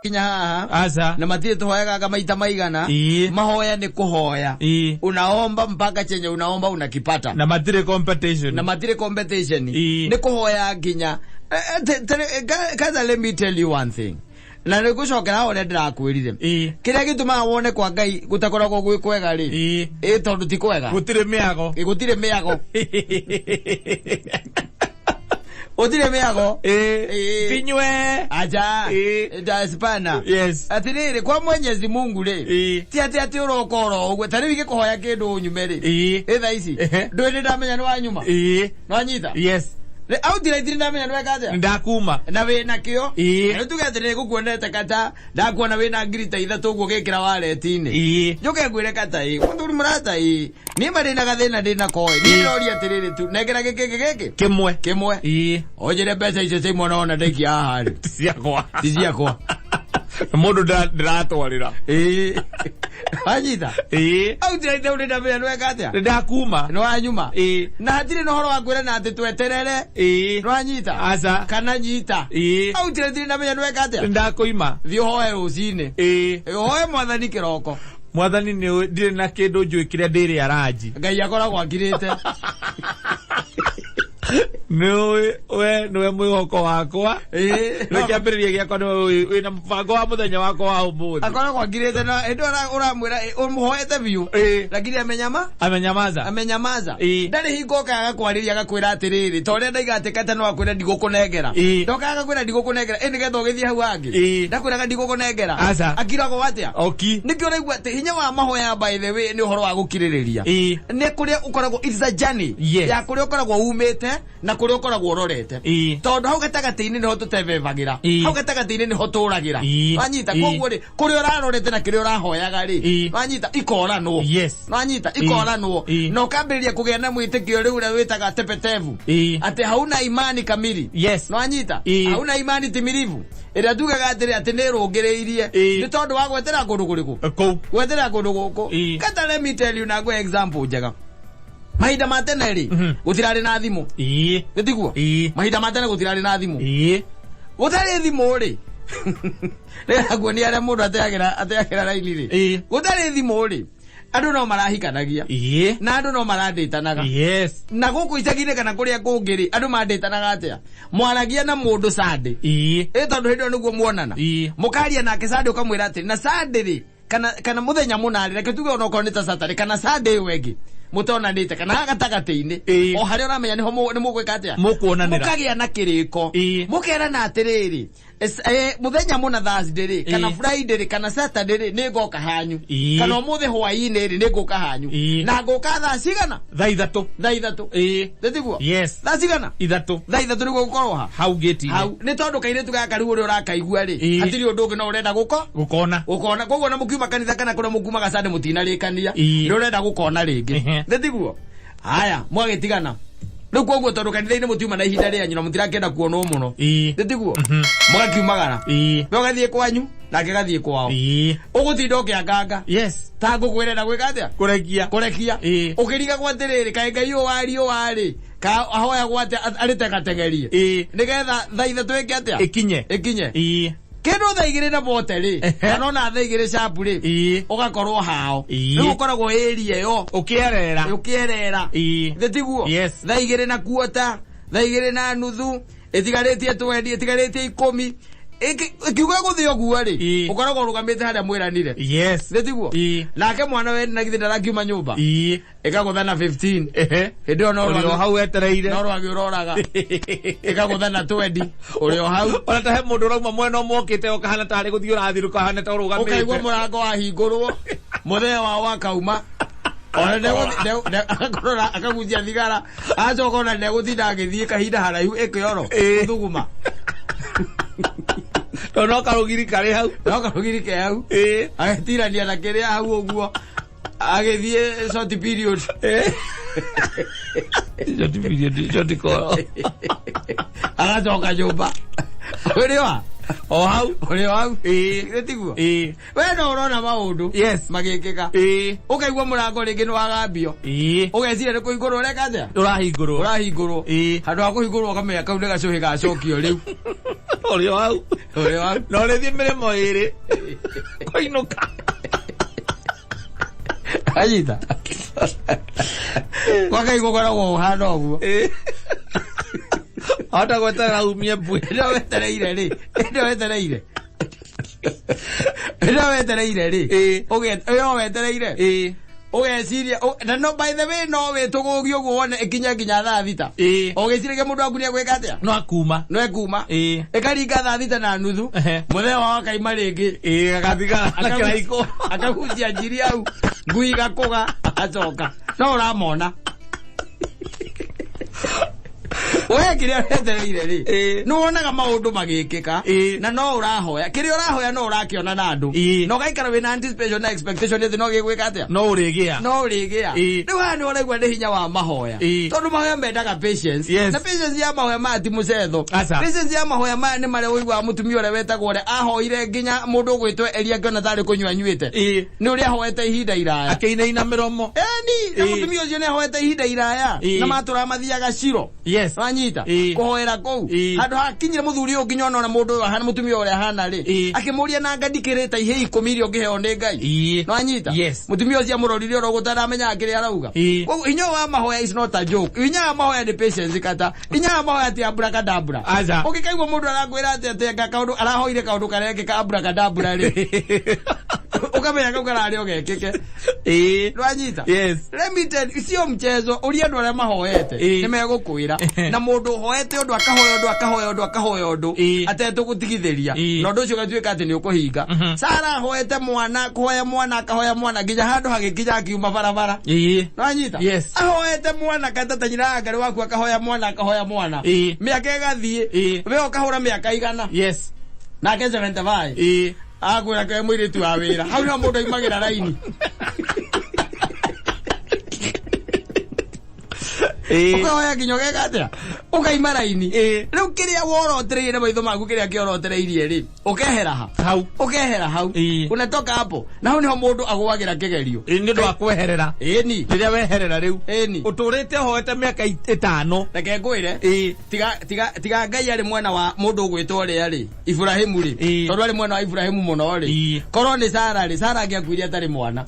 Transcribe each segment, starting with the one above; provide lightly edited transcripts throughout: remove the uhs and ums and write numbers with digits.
Kinya haha Aca. Na matirĩ tũhoyagaga maita maigana. Mahoya nĩ kũhoya. Unaomba mpaka chenye unaomba unakipata. Na matirĩ competition. Na matirĩ competition. Nĩ kũhoya nginya. Kaza, let me tell you one thing, na nĩ ngũcokera hau ũrĩa ndĩrakwĩrire. Kĩrĩa gĩtũmaga wone kwa Ngai gũtakoragwo gwĩ kwega rĩ, ĩ tondũ ti kwega. Gũtirĩ mĩago. Ĩ, gũtirĩ mĩago, gũtirĩ mĩago. Tinywe. Aja. Ndaspana. Atĩrĩrĩ, kwa Mwenyezi Mungu rĩ, ti atĩ ũroka oro ũguo ta rĩu ingĩkũhoya kĩndũ ũnyume rĩ, ĩ thaa ici ndũĩ nĩ ndamenya nĩ wanyuma. Nwanyita? Yes. Outright nĩ ndamenya nĩ weka atĩa. Ndakuma. Na wĩ nakĩo. Na rĩu tuge atĩ nĩ ngũkuonete kata ndakuona wĩna 3000 ũguo ũgĩkĩra wallet-inĩ. Njũke ngwĩre kata, ĩ mũthuri mũrata, ĩ niĩ ma ndĩna gathĩna ndĩna koĩ niĩ ndĩroria atĩrĩrĩ tu nengera gĩkĩngĩ gĩkĩ Kĩmwe. Kĩmwe. Ũnjĩre mbeca icio cia imwe nona ndaikia haha rĩ, Ti ciakwa. Ti ciakwa. Mũndũ ndĩratwarĩra. Ĩ, wanyita? Outright ũrĩ ndamenya nĩ weka atĩa. Nĩ ndakuma. Nĩ wanyuma. Na hatirĩ na ũhoro wa kwĩrana atĩ tweterere. Nĩwanyita? Aca. Kana nyita. Outright nĩ ndamenya nĩ weka Nĩ atĩa. ndakũima. Thiĩ ũhoe rũcinĩ. Ũhoe Mwathani kĩroko. Mwathani, nĩ ndirĩ na kĩndũ njũĩ kĩrĩa ndĩrĩa ranji. Ngai akoragwo akirĩte. Nĩũĩ we nĩwe mwĩhoko wakwa. Nĩwe kĩambĩrĩria gĩakwa, nĩwe wĩna mũbango wa mũthenya wakwa wa ũmũthĩ. Akoragwo akirĩte na hĩndĩ ĩyo ũramwĩra ũmũhoete biũ, lakini amenyama Amenyamaza. Amenyamaza. Ndarĩ hingo okaga kwarĩria agakwĩra atĩrĩrĩ, ta ũrĩa ndaiga atĩ kata no akwĩre ndigũkũnengera. Ndokaga agakwĩra ndigũkũnengera, ĩ nĩgetha ũgĩthiĩ hau hangĩ. Ndakwĩraga ndigũkũnengera. Aca. Akiragwo atĩa? Oki. Nĩkĩo ũraigua atĩ hinya wa mahoya, by the way, nĩ ũhoro wa gũkirĩrĩria. Nĩ kũrĩa ũkoragwo, it's a journey ya kũrĩa ũkoragwo umĩte na kũrĩa ũkoragwo ũrorete, tondũ hau gatagatĩ-inĩ nĩho tũtebebagĩra. Hau gatagatĩ-inĩ nĩho tũragĩra. Wanyita? Koguo rĩ, kũrĩa ũrarorete na kĩrĩa ũrahoyaga rĩ, wanyita, ikoranwo. Wanyita? Ikoranwo. Na ũkambĩrĩria kũgĩa na mwĩtĩkio rĩu ũrĩa wĩtaga tepetevu, atĩ hauna imani kamili. Nwanyita? Hauna imani timirivu, ĩrĩa tugaga atĩrĩ atĩ nĩ ĩrũngĩrĩirie. Nĩ tondũ wa gwetera kũndũ kũrĩkũ? Kũu. Gwetera kũndũ gũkũ. Kata, let me tell you, na ngwe example njega. Mahinda ma tene rĩ, gũtirarĩ na thimũ. Gĩtiguo? Mahinda ma tene gũtirarĩ na thimũ. Gũtarĩ thimũ rĩ, rĩrakuonia arĩa mũndũ ateagĩra raini rĩ. Gũtarĩ thimũ rĩ, andũ no marahikanagia na andũ no marandĩtanaga. Na gũkũ icagi-inĩ kana kũrĩa kũngĩ rĩ, andũ mandĩtanaga atĩa? Mwaragia na mũndũ Sunday. Ĩ tondũ hĩndĩ ĩyo nĩguo muonana. Mũkaria nake Sunday, ũkamwĩra atĩ na Sunday rĩ, kana mũthenya mũnarĩ, reke tuge onokorwo nĩ ta Saturday kana Sunday ĩyo ĩngĩ mũtonanĩte kana gatagatĩ-inĩ, o harĩa ũramenya nĩho nĩ mũgwĩka atĩa? Mũkuonanĩra. Mũkagĩa na kĩrĩko. Mũkerana atĩrĩrĩ, mũthenya mũna, Thursday rĩ, kana Friday rĩ, kana Saturday rĩ, nĩ ngoka hanyu. Kana ũmũthĩ hwaĩ-inĩ rĩ, nĩ ngũka hanyu. Na ngũka thaa cigana? Thaa 3. Thaa 3. Nĩtiguo? Yes. Thaa cigana? 3. Thaa 3 nĩguo gũkorwo ha? Hau gĩti-inĩ. Hau nĩ tondũ kairĩtu gaka rĩu ũrĩa ũrakaigua rĩ, hatirĩ ũndũ ũngĩ no ũrenda gũko Gũkona. Gũkona. Koguo na mũkiuma kanitha kana kũrĩa mũkumaga Sunday mũtinarĩkania, nĩ ũrenda gũkona rĩngĩ. Nĩtiguo? Haya, mwagĩtigana rĩu, koguo tondũ kanitha-inĩ mũtiuma na ihinda rĩanyu na mũtirakĩenda kuonwo mũno, nĩtiguo? Mũgakiumagara. We ũgathiĩ kwanyu, nake gathiĩ kwao. Ũgũtinda ũkĩanganga ta ngũkũ ĩrenda gwĩka atĩa? Kũrekia. Kũrekia. Ũkĩrigagwo atĩrĩrĩ, kaĩ Ngai ũyũ wa riũa rĩ, ka ahoyagwo atĩa arĩtegategerie nĩgetha thaa 3 ĩke atĩa? Ĩkinye. Ĩkinye. Kĩndũ thaa 2 na bote rĩ, kana ona thaa 2 sharp rĩ, ũgakorwo hao. Rĩu ũkoragwo area ĩyo. Ũkĩerera. Ũkĩerera. Nĩtiguo? Yes. Thaa 2 na kuota, thaa 2 na nuthu, ĩtigarĩtie 20, ĩtigarĩtie 10, ĩkiuga gũthiĩ ũguo rĩ, ũkoragwo ũrũgamĩte harĩa mwĩranire. Nĩtiguo? Nake mwana we na githĩ ndarakiuma nyũmba? Ĩkagũtha na 15. Hĩndĩ ĩyo no Ũrĩ o hau wetereire. No rwagĩ ũroraga. Ĩkagũtha na 20, ũrĩ o hau. Ona ta he mũndũ ũrauma mwena ũmwe okĩte ũkahana tarĩ gũthiĩ ũrathiĩ, ũkahana ta ũrũgamĩte. Ũkaigua mũrango wahingũrwo, mũthee wao akauma. Ona akakũrora, akagucia thigara, acoka ona ndegũtinda agĩthiĩ kahinda haraihu ĩkĩoro gũthuguma. Tondũ no karũgiri karĩ hau. No karũgiri ke hau. Agĩtirania na kĩrĩa hau ũguo agĩthiĩ short period. Short period, short call. Agacoka nyũmba ũrĩ wa O hau. Ũrĩ o hau. Githĩ tiguo? We no ũrona maũndũ magĩkĩka. Ũkaigua mũrango rĩngĩ nĩ wagambio. Ũgeciria nĩ kũhingũrwo ũreka atĩa? Ũrahingũrwo. Ũrahingũrwo. Handũ ha kũhingũrwo, ũkamenya kau nĩ gacũhĩ gacokio rĩu. Ũrĩ o hau. Ũrĩ o hau. Na ũrĩthiĩ mĩrĩmo ĩrĩ. Kũinũka. Anyita. Kwa Ngai gũkoragwo ũhana ũguo. Hota gweterera umie mbwe. Ĩno wetereire rĩ. Ĩno wetereire. Ĩno wetereire rĩ. Ĩno wetereire. Ũgeciria na no by the way no wĩtũgũgie ũguo wone ĩkinye nginya thaa thita. Ũgĩciragia mũndũ waku nĩegwĩka atĩa? No akuma. No ekuma. Ĩkaringa thaa 6:30. Mũthee wao akaima rĩngĩ. Agathigara na kĩraiko. Akagucia njiri hau. Ngui igakũga acoka. No ũramona. We kĩrĩa wetereire rĩ, nĩ wonaga maũndũ magĩkĩka na no ũrahoya kĩrĩa ũrahoya no ũrakĩona na andũ na ũgaikara wĩna anticipation na expectation atĩ no gĩgwĩka atĩa, no ũrĩgĩa, no ũrĩgĩa. Rĩu haha nĩ ũraigua nĩ hinya wa mahoya, tondũ mahoya mendaga patience. Na patience ya mahoya maya ti mũcetho. Patience ya mahoya maya nĩ marĩa ũiguaga mũtumia ũrĩa wetagwo ũrĩa ahoire nginya mũndũ ũgwĩtwo Elia akĩona tarĩ kũnyua anyuĩte, nĩ ũrĩa ahoete ihinda iraya, akĩinaina mĩromo. Eni na mũtumia ũcio nĩ ahoete ihinda iraya na matũraga mathiaga Ciro. Wanyita? Kũhoera kũu handũ hakinyire mũthuri ũyũ nginya ona mũndũ ũyũ ahana mũtumia ũrĩa ahana rĩ, akĩmũria na nga ndikĩrĩte ihĩ 10 iria ũngĩheo nĩ Ngai. Nwanyita? Yes. Mũtumia ũcio amũrorire oro gũtaramenya kĩrĩa arauga. Koguo hinya wa mahoya is not a joke. Hinya wa mahoya nĩ patience kata. Hinya wa mahoya ti abracadabra. Aca. Ũngĩkaigua mũndũ arakwĩra atĩ atĩ kaũndũ arahoire kaũndũ karekĩka abracadabra rĩ, ũkamenya kau kararĩ ogekĩke. Nwanyita? Yes. Let me tell you, sio mchezo. Ũria andũ arĩa mahoete nĩ megũkwĩra. Na mũndũ ũhoete ũndũ akahoya ũndũ akahoya ũndũ akahoya ũndũ atetũgũtigithĩria, na ũndũ ũcio ũgatuĩka atĩ nĩ ũkũhinga. Sara ahoete mwana, kũhoya mwana, akahoya mwana nginya handũ hagĩkinya akiuma barabara. Nwanyita? Yes. Ahoete mwana katata nyina ya Ngarĩ waku akahoya mwana akahoya mwana, mĩaka ĩgathiĩ, we ũkahũra mĩaka 100, nake 75, akwĩra ke mũirĩtu wa wĩra hau nĩho mũndũ aimagĩra raini. Ũkahoya nginya ũgeka atĩa, ũkaima raini. Rĩu kĩrĩa worotereirie na maitho maku, kĩrĩa kĩorotereirie rĩ, ũkehera ha? Hau. Ũkehera hau. Unatoka hapo na hau nĩho mũndũ agũagĩra kĩgerio. Nĩ ũndũ wa kweherera. Ĩni. Rĩrĩa weherera rĩu, Ĩni. ũtũrĩte ũhoete mĩaka 5. Reke ngwĩre, tiga tiga tiga Ngai arĩ mwena wa mũndũ ũgwĩtwo ũrĩa rĩ, Ibrahimu rĩ, tondũ arĩ mwena wa Ibrahimu mũno rĩ, korwo nĩ Sara rĩ, Sara angĩakuire atarĩ mwana.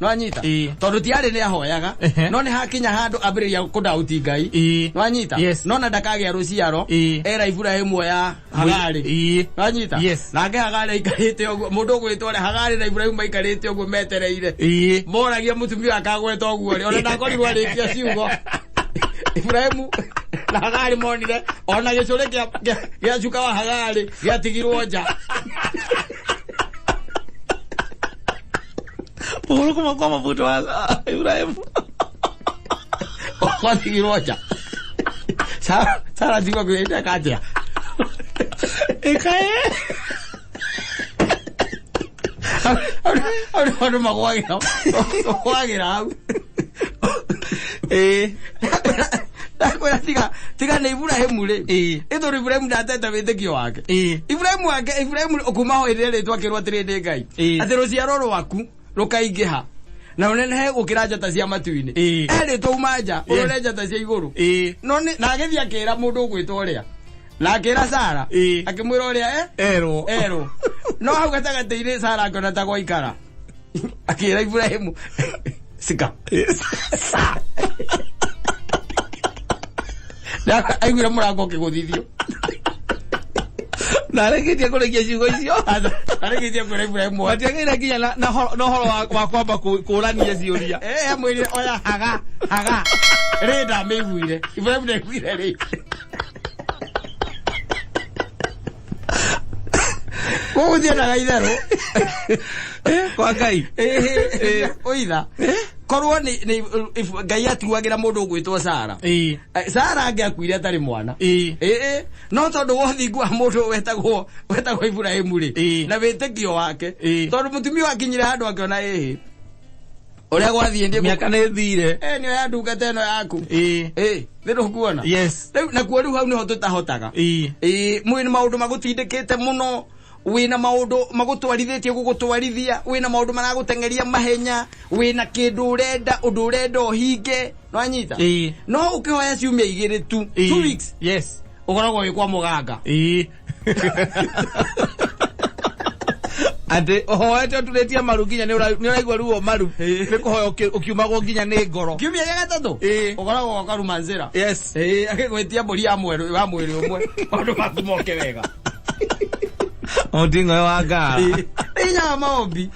Nwanyita? Tondũ ti arĩ nĩ ahoyaga, no nĩ hakinya handũ ambĩrĩria kũdauti Ngai. Nwanyita? Yes. No na ndakagĩa rũciaro, era Ibrahimu oya Hagarĩ. Nwanyita? Yes. Nake Hagarĩ aikarĩte ũguo, mũndũ ũgwĩtwo ũrĩa Hagarĩ na Ibrahimu maikarĩte ũguo metereire, moragia mũtumia akagweta ũguo rĩ, ona ndakorirwo arĩkia ciugo, Ibrahimu na Hagarĩ monire ona gĩcũrĩ gĩa cuka wa Hagarĩ gĩatigirwo nja. Ũhoro kuma kwa mabuto wa Ibrahimu. Gwatigirwo nja. Sara tigwa kwĩrĩte atĩa? Ĩkaĩ. Hau nĩho andũ magwagĩra hau. Ndakwĩra tiga nĩ Ibrahimu rĩ, ĩ tondũ Ibrahimu ndatete wĩtĩkio wake. Ibrahimu wake, Ibrahimu kuma ho ĩrĩa rĩtwa akĩrwo atĩrĩ nĩ Ngai atĩ rũciaro rwaku rũkaingĩha na rũnenehe gũkĩra njata cia matu-inĩ. Erĩtwo uma nja ũrore njata cia igũrũ. No na agĩthiĩ akĩra mũndũ ũgwĩtwo ũrĩa, na akĩra Sara, akĩmwĩra ũrĩa Erwo. Erwo. No hau gatagatĩ-inĩ Sara akĩona ta gwaikara, akĩra Ibrahimu sika. Na aiguire mũrango ũkĩgũthithio. Na arĩkĩtie kũrĩkia ciugo icio. Arĩkĩtie kwĩra Ibrahimu Matiagĩrĩire nginya na ũhoro wa kwamba kũrania ciũria. Amwĩrire oya haga haga rĩ, ndamĩiguire Ibrahimu ndaiguire rĩ. Koguo thianaga itherũ. Kwa Ngai. Ũitha korwo nĩ Ngai atuagĩra mũndũ ũgwĩtwo Sara, Sara angĩakuire atarĩ mwana. Ĩĩ, no tondũ wa ũthingu wa mũndũ wetagwo Ibrahimu rĩ, na wĩtĩkio wake, tondũ mũtumia wakinyire handũ akĩona ĩhĩ ũrĩa gwathiĩ nĩ Mĩaka nĩ thire. Nĩ oya ndungata ĩno yaku. Ĩĩ. Nĩ ndũkuona? Yes. Rĩu nakuo rĩu hau nĩho tũtahotaga. Ĩĩ, mwĩna maũndũ magũtindĩkĩte mũno, wĩna maũndũ magũtwarithĩtie gũgũtwarithia, wĩna maũndũ maragũteng'eria mahenya, wĩna kĩndũ ũrenda, ũndũ ũrenda ũhinge, nwanyita? No ũkĩhoya ciumia 2 tu, 2 weeks, Yes. ũkoragwo wĩ kwa mũganga. Atĩ ũhoete ũturĩtie maru nginya nĩ ũraigua ruo maru, nĩ kũhoya ũkiumagwo nginya nĩ ngoro. Kiumia gĩa gatatũ Ĩĩ. ũkoragwo ũkaruma nzĩra. Yes. Ĩĩ, agĩgwĩtia mbũri ya mweri wa mwĩrĩ ũmwe, maũndũ maku moke wega. Mũting'oe wa ngara. Ĩĩ, nĩ hinya wa maombi.